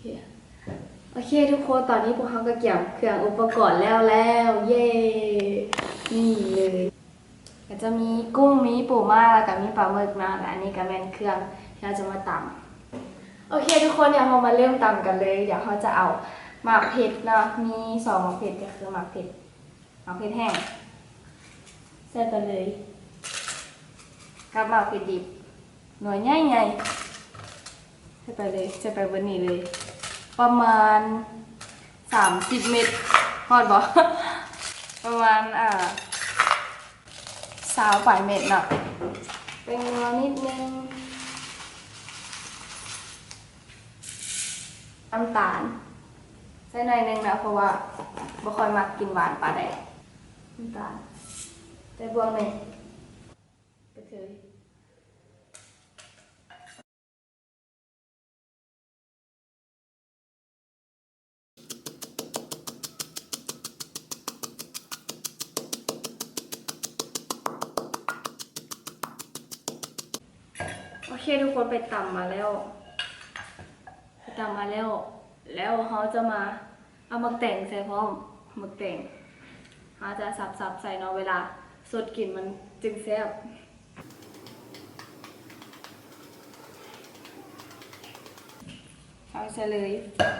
ໂອເຄທຸກຄົນ ຕອນນີ້ພວກເຮົາກໍກຽມເຄື່ອງອຸປະກອນແລ້ວແລ້ວ ເຢ້ ນີ້ເລີຍ ກໍຈະມີກຸ້ງ ມີປູມ້າ ແລ້ວກໍມີປາໝຶກເນາະ ແລະ ອັນນີ້ກໍແມ່ນເຄື່ອງທີ່ເຮົາຈະມາຕຳ. ໂອເຄທຸກຄົນ ດຽວເຮົາມາເລີ່ມຕຳກັນເລີຍ. ດຽວເຮົາຈະເອົາໝາກເຜັດເນາະ ມີສອງໝາກເຜັດ ກໍຄືໝາກເຜັດ ໝາກເຜັດແຫ້ງ ໃສ່ໄປເລີຍ ກັບໝາກເຜັດດິບ ໜ່ວຍໃຫຍ່ໆ ໃສ່ໄປເລີຍ ໃສ່ໄປເບິດນີ້ເລີຍ ປະມານສາມສິບເມັດ ຮອດບໍ່? ປະມານ ອ່າ ຊາວປາຍເມັດເນາະ ແປ້ງນົວນິດໜຶ່ງ ນ້ຳຕານໃສ່ໜ້ອຍໜຶ່ງເນາະ ເພາະວ່າບໍ່ຄ່ອຍມັກກິນຫວານປານໃດ. ນ້ຳຕານໃສ່ບ່ວງໜຶ່ງ ກະເທີຍ. ໂອເຄທຸກຄົນ ໄປຕຳມາແລ້ວ ໄປຕຳມາແລ້ວ ແລ້ວເຮົາຈະມາເອົາໝາກແຕງໃສ່ພ້ອມ ໝາກແຕງ ເຮົາຈະສັບໆໃສ່ເນາະ ເວລາສົດກິນມັນຈຶ່ງແຊບ. ເອົາໃສ່ເລີຍ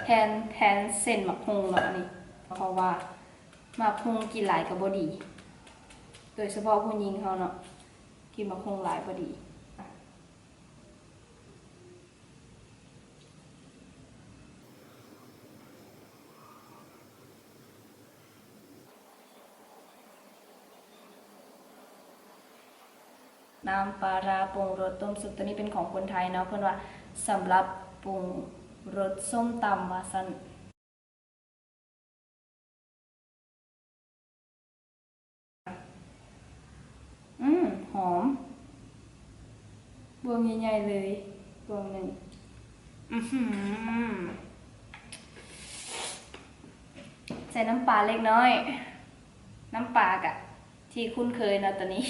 ແທນ ແທນເສັ້ນໝາກຫຸ່ງເນາະ ອັນນີ້ ເພາະວ່າໝາກຫຸ່ງກິນຫຼາຍກໍບໍ່ດີ ໂດຍສະເພາະຜູ້ຍິງເຮົາເນາະ ກິນໝາກຫຸ່ງຫຼາຍບໍ່ດີ. ນ້ຳປາຮ້າປຸງລົດຕົ້ມຊຸບ ໂຕນີ້ເປັນຂອງຄົນໄທເນາະ ເພິ່ນວ່າສຳລັບປຸງລົດສົ້ມຕຳວ່າຊັ້ນ. ອືມ ຫອມ ບວງໃຫຍ່ໆເລີຍ ບວງໜຶ່ງ. ອືຫື ໃສ່ນ້ຳປາເລັກນ້ອຍ ນ້ຳປາກະທີ່ຄຸ້ນເຄີຍເນາະ ໂຕນີ້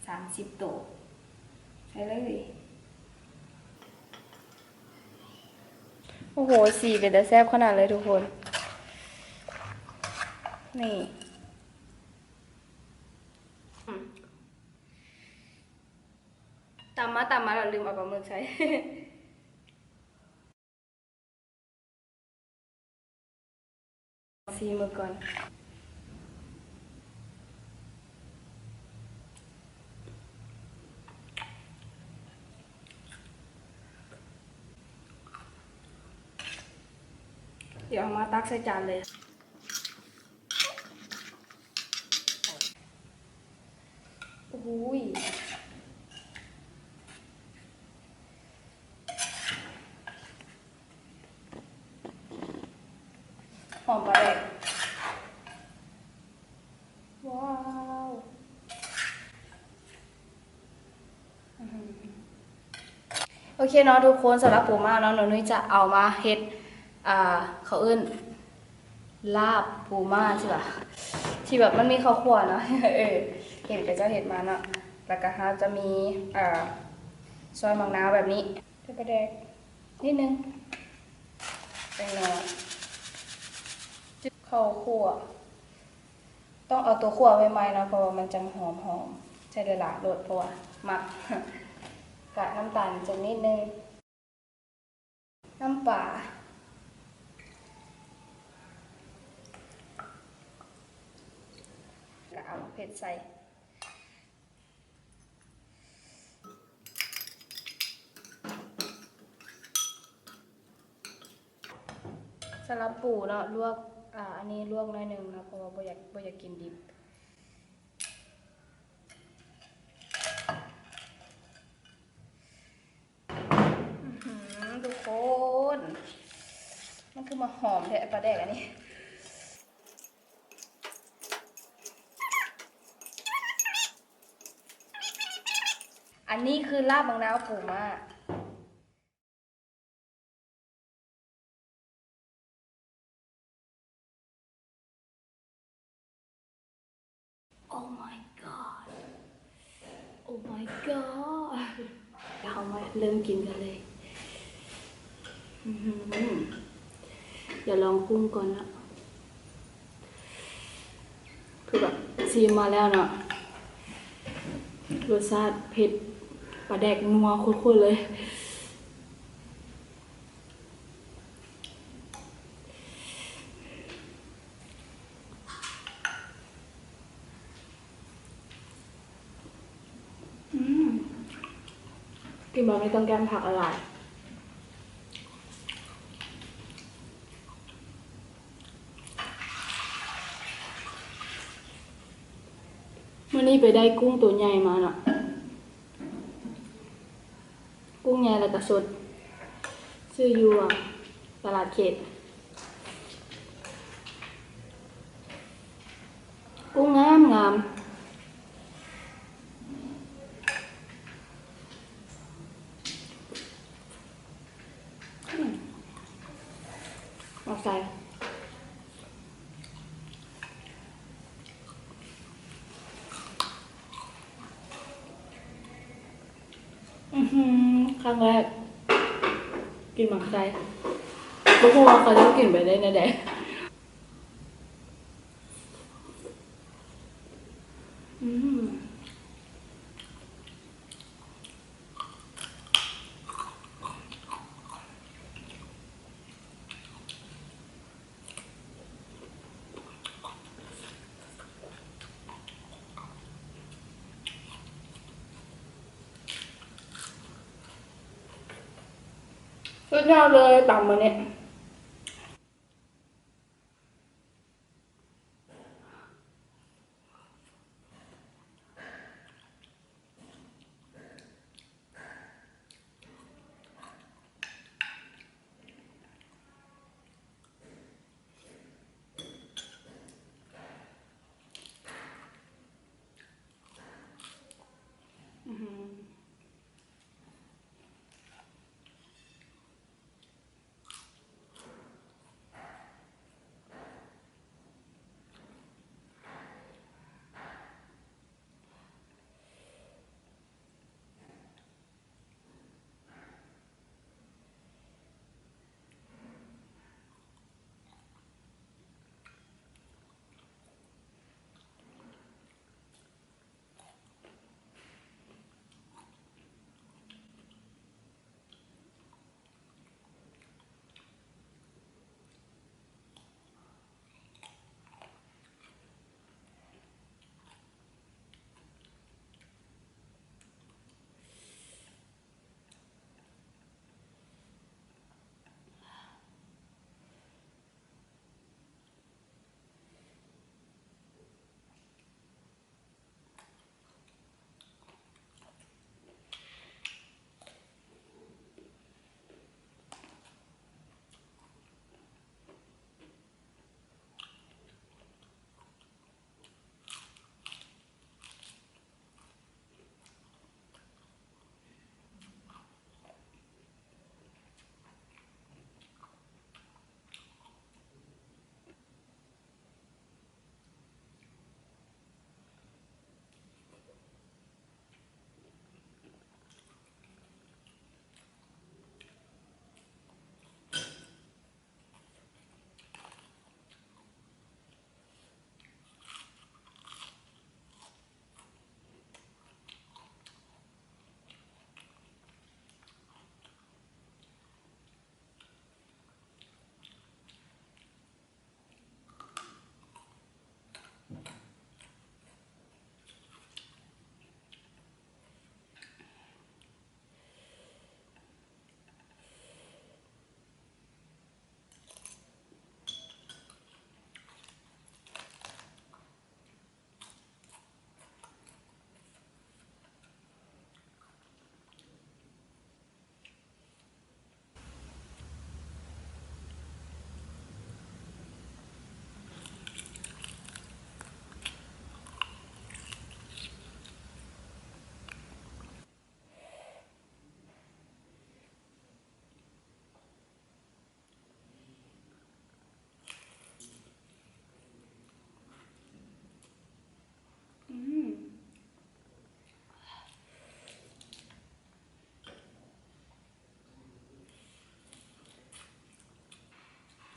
ສາມສິບໂຕ ໃສ່ເລີຍ. ໂອ້ໂຫ ສີເປັນຕາແຊບຂະໜາດເລີຍທຸກຄົນ ນີ້ ອືມ ຕຳມາ ຕຳມາແລ້ວລືມເອົາປາໝຶກໃສ່. ຊີມເບິ່ງກ່ອນ ດຽວເອົາມາຕັກໃສ່ຈານເລີຍ. ໂອ້ຍ ຫອມປາແດກ ວ້າວ. ໂອເຄເນາະທຸກຄົນ ສຳລັບປູມ້າເນາະ ນ້ອງນຸ້ຍຈະເອົາມາເຮັດ ອ່າ ເຂົາເອີ້ນລາບປູມ້າທີ່ວ່າ ທີ່ແບບມັນມີເຂົ້າຂົ້ວເນາະ ເອີ ເຫັນເຂົາເຈົ້າເຮັດມາເນາະ ແລ້ວກະເຮົາຈະມີ ເອີ ຊອຍໝາກນາວແບບນີ້ ໃສ່ປາແດກນິດໜຶ່ງ ແປ້ງນົວ ເຂົ້າຂົ້ວ. ຕ້ອງເອົາຕົວຂົ້ວໃໝ່ໆເນາະ ເພາະວ່າມັນຈັ່ງຫອມໆ ໃສ່ຫຼາຍໆໂລດ ເພາະວ່າມັກ ກະນ້ຳຕານຈັກນິດໜຶ່ງ ນ້ຳປາ ກະເອົາໝາກເຜັດໃສ່. ສຳລັບປູເນາະ ລວກ ອ່າ ອັນນີ້ລວກໜ້ອຍໜຶ່ງເນາະ ເພາະວ່າບໍ່ຢາກ ບໍ່ຢາກກິນດິບ. ອືຫື ທຸກຄົນ ມັນຄືມາຫອມແທ້ປາແດກອັນນີ້. ອັນນີ້ຄືລາບບັກນາວປູມ້າ. Oh my god. Oh my god ເຮົາມາເລີ່ມກິນກັນເລີຍ. ອືຫື ດຽວລອງກຸ້ງກ່ອນເນາະ. ຄືແບບຊີມມາແລ້ວເນາະ ລົດຊາດເຜັດ ປາແດກນົວໂຄດໆເລີຍ. ອືມ ກິນແບບນີ້ຕ້ອງແກ້ມຜັກຫຼາຍໆ. ມື້ນີ້ໄປໄດ້ກຸ້ງໂຕໃຫຍ່ມາເນາະ. ກຸ້ງໃຫຍ່ແລ້ວກະສົດ ຊື້ຢູ່ຕະຫຼາດເຂດ. ກຸ້ງງາມໆ. ອືມ ເອົາໃສ່. ອືຫື ຄັ້ງແລກກິນໝາກໄຊ ບໍ່ຮູ້ວ່າເຂົາເຈົ້າກິນໄປໄດ້ແນວໃດ. ອືມ. ສຸດຍອດເລີຍຕຳມື້ນີ້. ອືຫື. ອື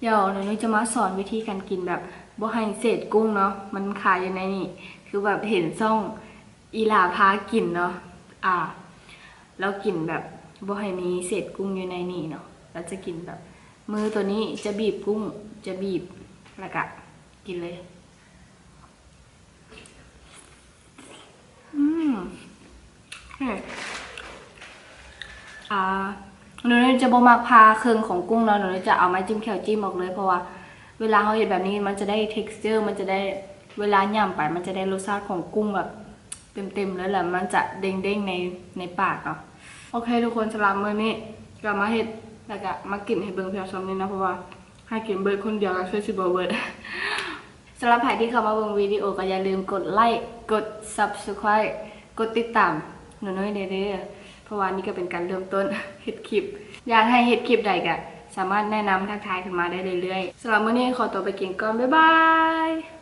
ດຽວໜູຈະມາສອນວິທີການກິນແບບບໍ່ໃຫ້ເສດກຸ້ງເນາະ ມັນຄາຢູ່ໃນນີ້ ຄືແບບເຫັນຊ່ອງອີຫຼາພາກິນເນາະ ອ່າ ລາວກິນແບບບໍ່ໃຫ້ມີເສດກຸ້ງຢູ່ໃນນີ້ເນາະ ລາວຈະກິນແບບ ມື້ໂຕນີ້ຈະບີບກຸ້ງ ຈະບີບ ແລ້ວກະກິນເລີຍ. ອືມ ນີ້ ອ່າ ໜູຈະບໍ່ມັກຜ່າເຄິ່ງຂອງກຸ້ງເນາະ ໜູຈະເອົາໄມ້ຈິ້ມແຂ້ວຈິ້ມອອກເລີຍ ເພາະວ່າເວລາເຮົາເຮັດແບບນີ້ ມັນຈະໄດ້ texture ມັນຈະໄດ້ ເວລາຫຍ້ຳໄປ ມັນຈະໄດ້ລົດຊາດຂອງກຸ້ງແບບເຕັມໆເລີຍ ແລ້ວມັນຈະເດ້ງໆໃນ ໃນປາກເນາະ. ໂອເຄທຸກຄົນ ສຳລັບມື້ນີ້ກະມາເຮັດ ແລ້ວກະມາກິນໃຫ້ເບິ່ງພຽງສ່ຳນີ້ເນາະ ເພາະວ່າ ໃຫ້ກິນເບິດຄົນດຽວກະຄືຊິບໍ່ເບິດ. ສຳລັບໃຜທີ່ເຂົ້າມາເບິ່ງວິດີໂອ ກໍຢ່າລືມກົດໄລ ກົດ subscribe ກົດຕິດຕາມໜູນ້ອຍແດ່ເດີ ເພາະວ່ານີ້ກໍເປັນການເລີ່ມຕົ້ນເຮັດຄລິບ ຢາກໃຫ້ເຮັດຄລິບໃດກໍສາມາດແນະນຳທັກທາຍກັນມາໄດ້ເລື້ອຍໆ. ສຳລັບມື້ນີ້ຂໍຕົວໄປກິນກ່ອນ ບາຍບາຍ.